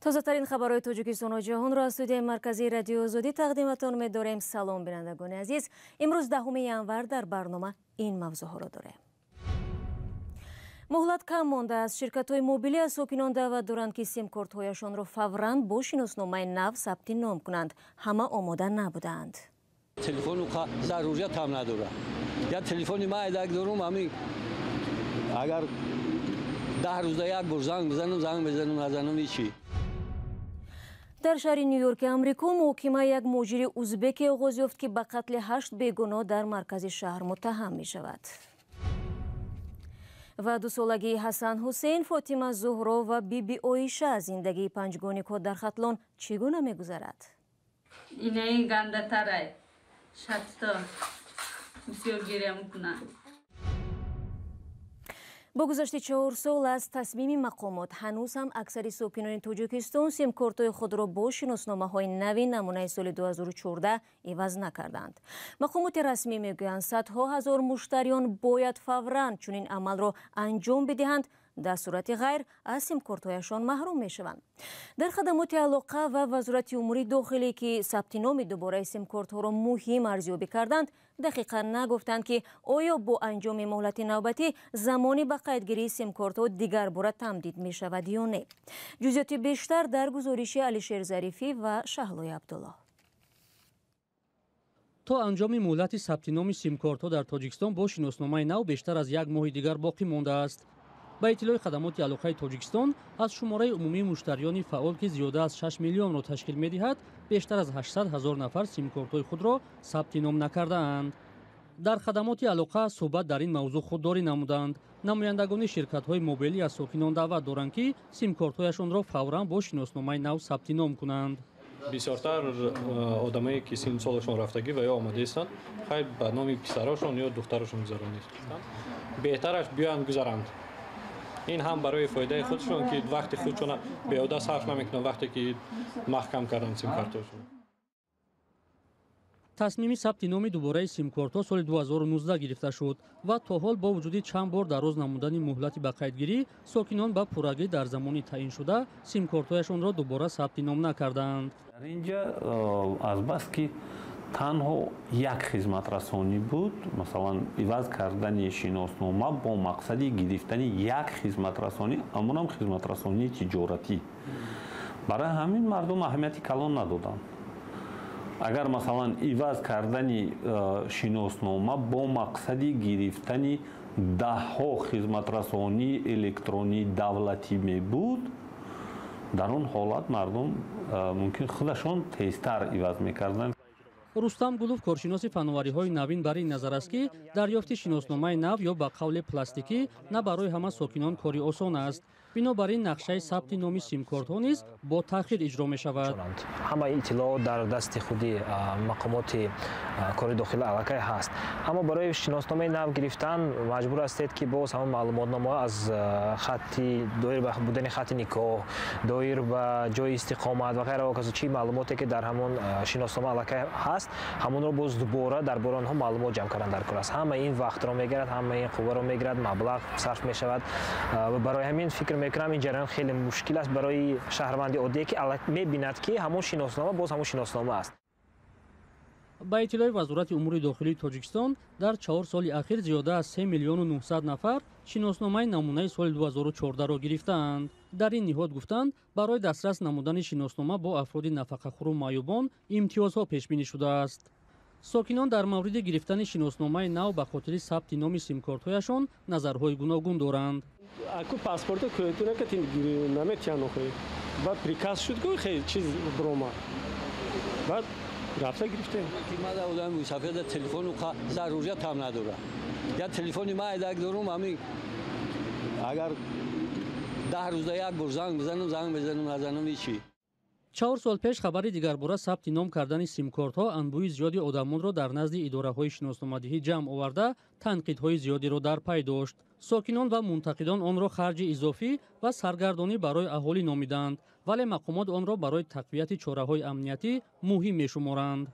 Тозатарин хабарҳои Тоҷикистону ҷаҳонро аз студияи марказии Радиои Озодӣ тақдиматон медорем. Салом, бинандагони азиз. Имрӯз 10 январ дар барнома ин мавзӯъҳоро дорем. Муҳлат кам мондааст. Ширкатҳои мобилӣ аз сокинон даъват доранд, ки симкортҳояшонро фавран бо шиносномаи нав сабти ном кунанд. Ҳама омода набуданд. Телефону зарурият ҳам надорад. Я телефони ман айдак дорум, ҳамин агар 10 рӯза як бор занг бизанам, занг мезанам, назанам ҳечи. Дар шаҳри Нью-Йорки Амрико муҳокимаи як муҳоҷири узбеке оғоз ёфт, ки ба қатли 8 бегуноҳ дар маркази шаҳр муттаҳам мешавад. Ва дусолагии Ҳасан Ҳусейн, Фотима Зуҳро ва Биби Оиша зиндагии панҷгоникҳо дар Хатлон чӣ гуна мегузарад? Инаи гандатарай шатто бисёр гиря мекунад. Бо гузашти 4 сол аз тасмими мақомот, ҳанӯз ҳам аксари сокинони Тоҷикистон симкортҳои худро бо шиносномаҳои нави намунаи соли 2014 иваз накарданд. Мақомоти расмӣ мегӯянд, садҳо ҳазор муштариён бояд фавран чунин амалро анҷом бидиҳанд, дар сурати ғайр аз симкортҳояшон маҳрум мешаванд. Дар хадамоти алоқа ва Вазорати умури дохилӣ, ки сабти номи дубораи симкортҳоро муҳим арзёбӣ карданд, дақиқан нагуфтанд, ки оё бо анҷоми муҳлати навбатӣ замони ба қайдгирии симкортҳо дигарбора тамдид мешавад ё не. Ҷузъиёти бештар дар гузориши Алишер Зарифӣ ва Шаҳлои Абдуллоҳ. То анҷоми муҳлати сабти номи симкортҳо дар Тоҷикистон бо шиносномаи нав бештар аз як моҳи дигар боқӣ мондааст. Ба иттилои хадамоти алоқаи Тоҷикистон, аз шумораи умумии муштариёни фаъол, ки зиёда аз 6 миллионро ташкил медиҳад, бештар аз 800 ҳазор нафар симкортҳои худро сабти ном накардаанд. Дар хадамоти алоқа суҳбат дар ин мавзӯъ худдорӣ намуданд. Намояндагони ширкатҳои мобилӣ аз сокинон даъват доранд, ки симкортҳояшонро фавран бо шиносномаи нав сабти ном кунанд. Бисёртар одамое ки синну солашон рафтагӣ ва ё омодаистанд, хайр, ба номи писарошон ё духтарошон гузаронид. Беҳтараш биёянд, гузаранд. Ин ҳам барои фоидаи худшон, ки вақти худшона беҳуда сарф намекунанд, вақте ки маҳкам карданд симкартҳошон. Тасмими сабти номи дубораи симкортҳо соли 2019 гирифта шуд ва то ҳол бо вуҷуди чанд бор дароз намудани муҳлати ба қайдгирӣ, сокинон ба пуррагӣ дар замони таъиншуда симкортҳояшонро дубора сабти ном накарданд. Дар инҷа азбаски танҳо як хизматрасонӣ буд, масалан, иваз кардани шиноснома бо мақсади гирифтани як хизматрасонӣ, амонам хизматрасонии тиҷоратӣ. Барои ҳамин мардум аҳамияти калон надоданд. Агар, масалан, иваз кардани шиноснома бо мақсади гирифтани даҳҳо хизматрасонии электронии давлатӣ мебуд, дар он ҳолат мардум мумкин худашон тезтар иваз мекарданд. Рустам Гулов, коршиноси фановариҳои навин, бар ин назар аст, ки дарёфти шиносномаи нав ё ба қавле пластикӣ на барои ҳама сокинон кори осон аст. Бинобар ин нақшаи сабти номи симкортҳо низ бо таъхир иҷро мешавад. Ҳамаи иттилоот дар дасти худи мақомоти кори дохила аллакай ҳаст, аммо барои шиносномаи нав гирифтан маҷбур ҳастед, ки боз ҳамон маълумотномаҳо аз хатти доир ба будани хатти никоҳ, доир ба ҷои истиқомат ва ғайра, ҳоказо, чӣ маълумоте ки дар ҳамон шиноснома аллакай ҳаст, ҳамонро боз дубора дар бораи онҳо маълумот ҷамъ кардан дар кор аст. Ҳама ин вақтро мегирад, ҳама ин қувваро мегирад, маблағ сарф мешавад. Ва барои ҳамин фикр мекунам, ин ҷараён хеле мушкил аст барои шаҳрванди оддие, ки мебинад, ки ҳамон шиноснома боз ҳамон шиноснома аст. Ба иттилои Вазорати умури дохилии Тоҷикистон, дар 4 соли ахир зиёда аз 3 миллиону 900 нафар шиносномаи намунаи соли 2014-ро гирифтаанд. Дар ин ниҳод гуфтанд, барои дастрас намудани шиноснома бо афроди нафақахӯру маъюбон имтиёзҳо пешбинӣ шудааст. Сокинон дар мавриди гирифтани шиносномаи нав ба хотири сабти номи симкортҳояшон назарҳои гуногун доранд. Аку паспорто кӯтуна ка наметиҳанд охи. Баъд приказ шуд, ки хеле чиз биромад. Баъд рафта гирифтем. Ман одами мусафирда телефону зарурият ҳам надорад. Я телефони ман айдак дорум, ҳамин агар 10 рӯза як бор занг бизанам, занг мезанам, назанам ҳечи. 4 сол пеш хабари дигарбора сабти ном кардани симкортҳо анбӯҳи зиёди одамонро дар назди идораҳои шиносномадиҳӣ ҷамъ оварда, танқидҳои зиёдеро дар пай дошт. Сокинон ва мунтақидон онро харҷи изофӣ ва саргардонӣ барои аҳолӣ номиданд, вале мақомот онро барои тақвияти чораҳои амниятӣ муҳим мешуморанд.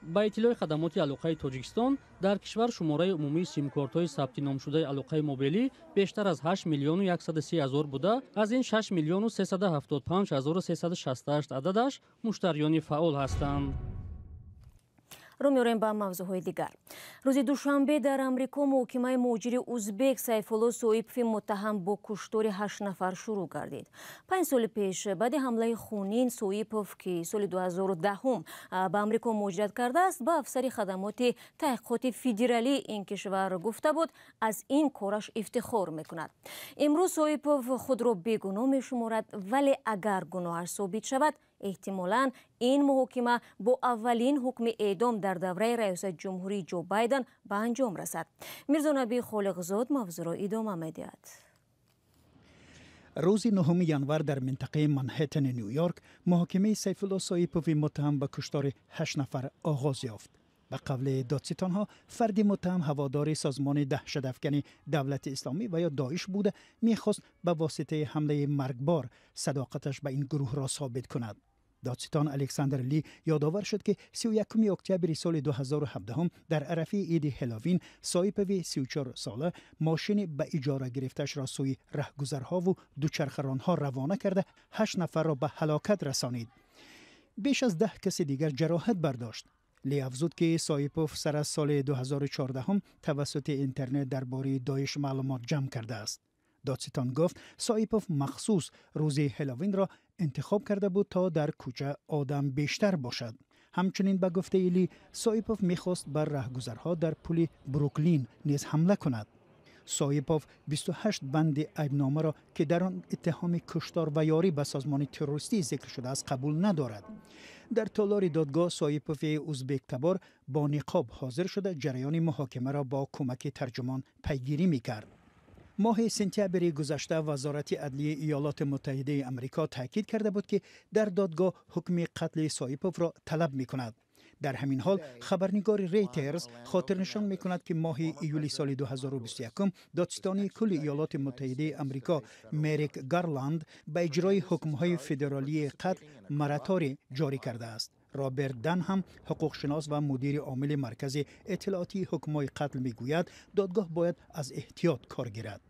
Ба иттилои хадамоти алоқаи Тоҷикистон, дар кишвар шумораи умумии симкортҳои сабти номшудаи алоқаи мобилӣ бештар аз 8 миллиону 130 ҳазор буда, аз ин 6 миллиону 375 ҳазору 368 ададаш муштариёни фаъол ҳастанд. Рӯ меорем ба мавзӯъҳои дигар. Рӯзи душанбе дар Амрико муҳокимаи муҳоҷири узбек Сайфулло Соипови муттаҳам бо куштори 8 нафар шурӯъ гардид. 5 соли пеш баъди ҳамлаи хунин Соипов, ки соли 2010 ба Амрико муҳоҷират кардааст, ба афсари хадамоти таҳқиқоти федералии ин кишвар гуфта буд, аз ин кораш ифтихор мекунад. Имрӯз Соипов худро бегуноҳ мешуморад, вале агар гуноҳаш собит шавад, эҳтимолан ин муҳокима бо аввалин ҳукми эъдом дар давраи раёсати ҷумҳурии Ҷо Байден ба анҷом расад. Мирзонаби Холиқзод мавзӯъро идома медиҳад. Рӯзи 9 январ дар минтақаи Манҳеттени Ню-Йорк муҳокимаи Сайфулло Соипови муттаҳам ба куштори 8 нафар оғоз ёфт. Ба қавли додситонҳо, фарди муттаҳам ҳаводори созмони даҳшатафкани давлати исломӣ ва ё Доиш буда, мехост ба воситаи ҳамлаи маргбор садоқаташ ба ин гурӯҳро собит кунад. Додситон Александр Ли ёдовар шуд, ки 31 октябри соли 2017 дар арафаи иди Ҳеловин Соипови 34 сола мошини ба иҷора гирифтаашро сӯи раҳгузарҳову дучархаронҳо равона карда, ҳашт нафарро ба ҳалокат расонид. Беш аз 10 каси дигар ҷароҳат бардошт. Ли афзуд, ки Соипов сар аз соли 2014 тавассути интернет дар бораи Доиш маълумот ҷамъ кардааст. Додситон гуфт, Соипов махсус рӯзи Ҳеловинро интихоб карда буд, то дар кӯча одам бештар бошад. Ҳамчунин, ба гуфтаи Ли, Соипов мехост бар раҳгузарҳо дар пули Бруклин низ ҳамла кунад. Соипов 28 банди айбномаро, ки дар он иттиҳоми куштор ва ёрӣ ба созмони террористӣ зикр шудааст, қабул надорад. Дар толори додгоҳ Соипови узбектабор бо ниқоб ҳозир шуда, ҷараёни муҳокимаро бо кӯмаки тарҷумон пайгирӣ мекард. Моҳи сентябри гузашта Вазорати адлияи Иёлоти Муттаҳидаи Амрико таъкид карда буд, ки дар додгоҳ ҳукми қатли Соиповро талаб мекунад. Дар ҳамин ҳол хабарнигори Рейтерс хотирнишон мекунад, ки моҳи июли соли 2021 додситонии кулли Иёлоти Муттаҳидаи Амрико Мерик Гарланд ба иҷрои ҳукмҳои федералии қатл мораторий ҷорӣ кардааст. Роберт Дан ҳам, ҳуқуқшинос ва мудири омили Маркази иттилоотии ҳукмҳои қатл, мегӯяд, додгоҳ бояд аз эҳтиёт кор гирад.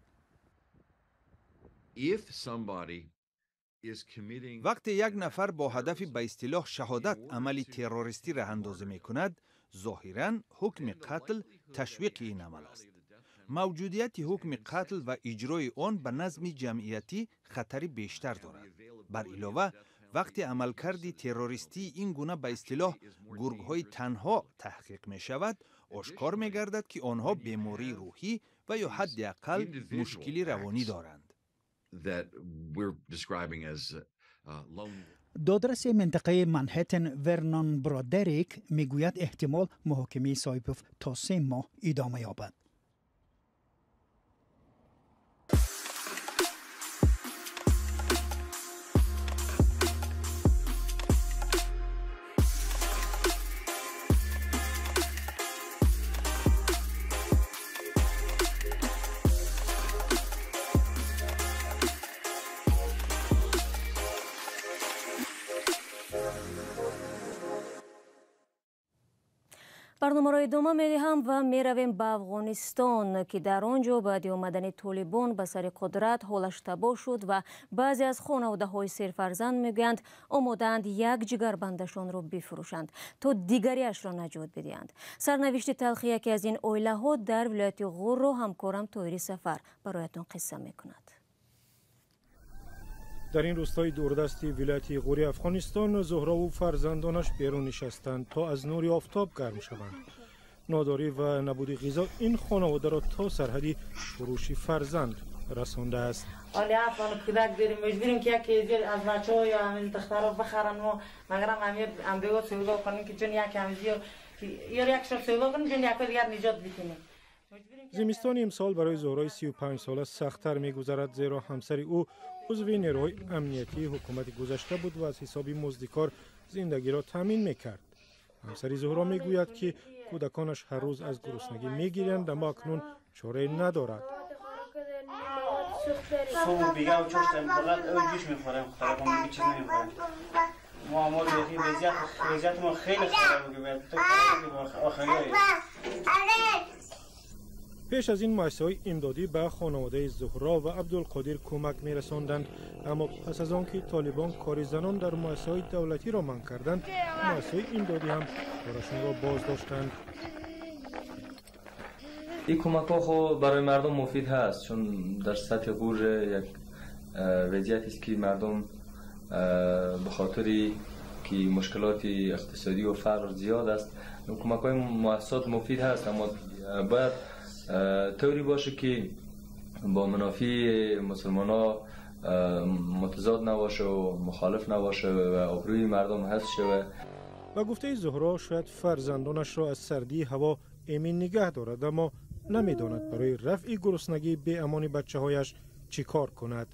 Вақте як нафар бо ҳадафи ба истилоҳ шаҳодат амали террористӣ раҳандозӣ мекунад, зоҳиран ҳукми қатл ташвиқи ин амал аст. Мавҷудияти ҳукми қатл ва иҷрои он ба назми ҷамъиятӣ хатари бештар дорад. Бар илова, вақте амалкарди террористии ин гуна ба истилоҳ гургҳои танҳо таҳқиқ мешавад, ошкор мегардад, ки онҳо бемории рӯҳӣ ва ё ҳадди ақал мушкили равонӣ доранд. Додраси минтақаи Манҳеттен Вернон Бродерик мегӯяд, эҳтимол муҳокимаи Соипов то 3 моҳ идома ёбад. Барномаро идома медиҳам ва меравем ба Афғонистон, ки дар он ҷо баъди омадани Толибон ба сари қудрат ҳолаш табоҳ шуд ва баъзе аз хонаводаҳои серфарзанд мегӯянд, омодаанд як ҷигарбандашонро бифурӯшанд, то дигариашро наҷот бидиҳанд. Сарнавишти талхи яке аз ин оилаҳо дар вилояти Ғурро ҳамкорам Тоҳири Сафар бароятон қисса мекунад. Дар ин рӯстои дурдасти вилояти Ғури Афғонистон Зуҳрову фарзандонаш берун нишастанд, то аз нури офтоб гарм шаванд. Нодорӣ ва набуди ғизо ин хонаводаро то сарҳади фурӯши фарзанд расондааст. Ҳоли 7 кӯдак дорем, маҷбурем, ки яке аз бачаҳо ё ҳамин духтаро бихаранд. Мо магарам амбего савдо кунем, ки чун як ҳамзиё ё як шаб савдо кунем, чун яко дигар ниҷот битинем. Зимистони имсол барои Зуҳрои 35сола сахттар мегузарад, зеро ҳамсари ӯ узви нерӯҳои амниятии ҳукумати гузашта буд ва аз ҳисоби муздикор зиндагиро таъмин мекард. Ҳамсари Зуҳро мегӯяд, ки кӯдаконаш ҳар рӯз аз гуруснагӣ мегирянд, аммо акнун чорае надорад. Субҳ бигав чоштем, фақат ҷӯш мехӯрем, хӯрокам, чиз намехӯрем. ما امال وضعیت ما خیلی خراب بود. آخریای Пеш аз ин муассисаҳои имдодӣ ба хонаводаи Зуҳро ва Абдулқодир кӯмак мерасонданд, аммо пас аз он ки толибон кори занон дар муассисаҳои давлатиро манъ карданд, муассисаҳои имдодӣ ҳам корашонро боз доштанд. Ин кӯмакҳо хо барои мардум муфид ҳаст, чун дар сатҳи ғур як вазъиятест ки мардум ба хотири ки мушкилоти иқтисодӣ ва фақр зиёд аст, кӯмакҳои муассисот муфид ҳаст, аммо бояд طوری باشه که با منافع مسلمان ها متضاد نباشه و مخالف نباشه و آبروی مردم حفظ شوه. Ба гуфтаи Зуҳро, шояд фарзандонашро аз сардии ҳаво эмин нигаҳ дорад, аммо намедонад барои рафъи гуруснагии беамони бачаҳояш чӣ кор кунад.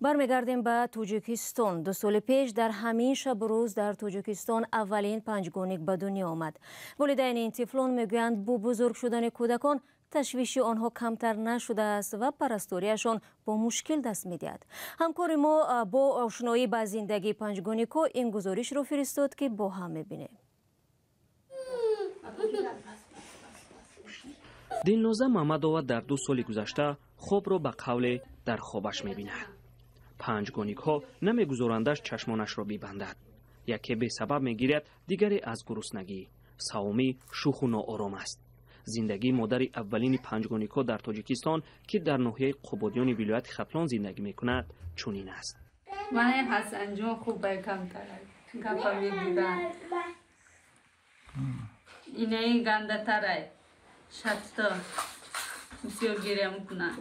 Бармегардем ба Тоҷикистон. 2 соли пеш дар ҳамин шабу рӯз дар Тоҷикистон аввалин панҷгоник ба дунё омад. Волидайни ин тифлон мегӯянд, бо бузург шудани кӯдакон ташвиши онҳо камтар нашудааст ва парасториашон бо мушкил даст медиҳад. Ҳамкори мо бо ошноӣ ба зиндагии панҷгоникҳо ин гузоришро фиристод, ки бо ҳам мебинем. Дилноза Мамадова дар 2 соли гузашта хобро ба қавле дар хобаш мебинад. Панҷгоникҳо намегузорандаш чашмонашро бибандад. Яке бесабаб мегиряд, дигаре аз гуруснагӣ. Савомӣ шуху ноором аст. Зиндагии модари аввалини панҷгоникҳо дар Тоҷикистон, ки дар ноҳияи Қубодиёни вилояти Хатлон зиндагӣ мекунад, чунин аст. Ман Ҳасанҷон хуб камтар гапа мегирам. Инаи гандатарай шатто бисёр гиря мекунад.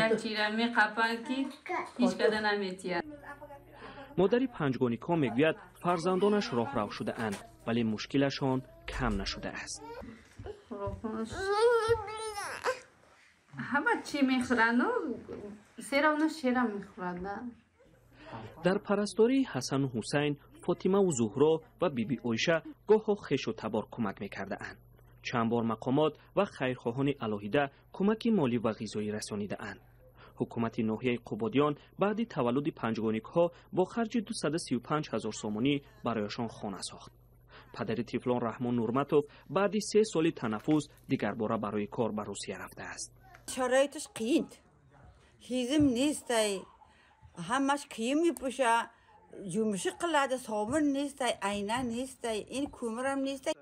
Як чира меқапанд, ки ҳеҷ када наметиҳад. Модари панҷгоникҳо мегӯяд, фарзандонаш роҳрав шудаанд, вале мушкилашон кам нашудааст. Ҳама чӣ мехӯранду серавно шера мехӯрад. Дар парастории Ҳасану Ҳусайн, Фотимаву Зуҳро ва биби Оиша гоҳо хешу табор кӯмак мекардаанд. Чанд бор мақомот ва хайрхоҳони алоҳида кӯмаки молӣ ва ғизоӣ расонидаанд. Ҳукумати ноҳияи Қубодиён баъди таваллуди панҷгоникҳо бо харҷи 235 ҳазор сомонӣ барояшон хона сохт. Падари тифлон Раҳмон Нурматов баъди 3 соли танаффус дигарбора барои кор ба Русия рафтааст. Шароиташ қиин, ҳизм нестай, ҳамаш киим мепӯша, ҷумши қилада, собун нестай, айна нестай, ин кӯмирам нестай.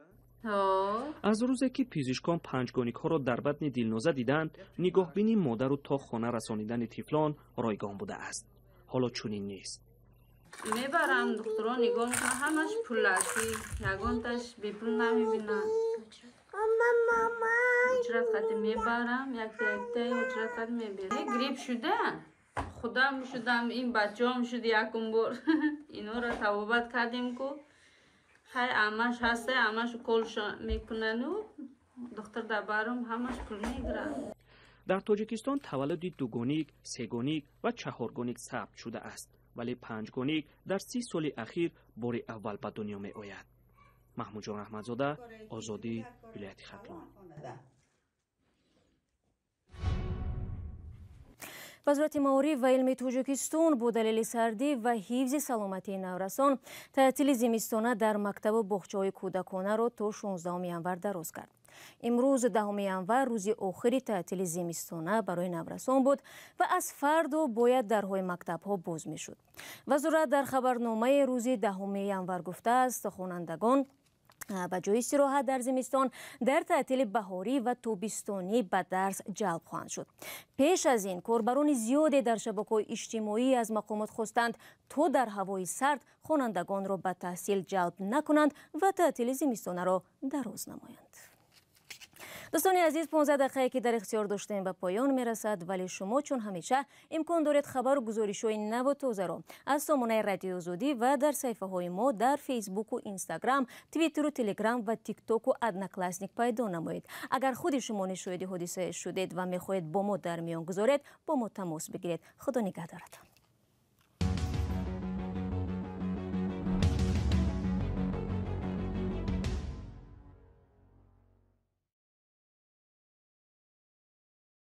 Аз рӯзе ки пизишкон панҷгоникҳоро дар батни Дилноза диданд, нигоҳбини модару то хона расонидани тифлон ройгон будааст. Ҳоло чунин нест. Мебарам духтурон нигоҳ мекунанд, ҳамаш пулакӣ, ягонташ бепул намебинанд. Ҳуҷрат қати мебарам, якта якта ҳуҷрат қати мебарам. Грипп шуда, худам шудам, ин бачаам шуд якум бор. Инҳоро табобат кардем ку. Хай амаш ҳаста, амаш уколшо мекунану духтур дабарам ҳамаш пул мегирад. Дар Тоҷикистон таваллуди дугоник, сегоник ва чаҳоргоник сабт шудааст, вале панҷгоник дар 30 соли ахир бори аввал ба дунё меояд. Маҳмудҷон Аҳмадзода, Озодӣ, вилояти Хатлон. Вазорати маориф ва илми Тоҷикистон бо далели сардӣ ва ҳифзи саломатии наврасон таътили зимистона дар мактабу боғчаҳои кӯдаконаро то 16 январ дароз кард. Имрӯз 10 январ рӯзи охири таътили зимистона барои наврасон буд ва аз фардо бояд дарҳои мактабҳо боз мешуд. Вазорат дар хабарномаи рӯзи 10 январ гуфтааст, хонандагон ба ҷои истироҳат дар зимистон дар таътили баҳорӣ ва тобистонӣ ба дарс ҷалб хоҳанд шуд. Пеш аз ин корбарони зиёде дар шабакаҳои иҷтимоӣ аз мақомот хостанд, то дар ҳавои сард хонандагонро ба таҳсил ҷалб накунанд ва таътили зимистонаро дароз намоянд. Дӯстони азиз, 15 дақиқае ки дар ихтиёр доштем ба поён мерасад, вале шумо чун ҳамеша имкон доред хабару гузоришҳои наву тозаро аз сомонаи Радиои Озодӣ ва дар саҳифаҳои мо дар Фейсбуку, Инстаграм, Твиттеру, Телеграм ва Тиктоку Одноклассник пайдо намоед. Агар худи шумо низ шоҳиди ҳодисае шудед ва мехоҳед бо мо дар миён гузоред, бо мо тамос бигиред. Худо нигаҳдоратон.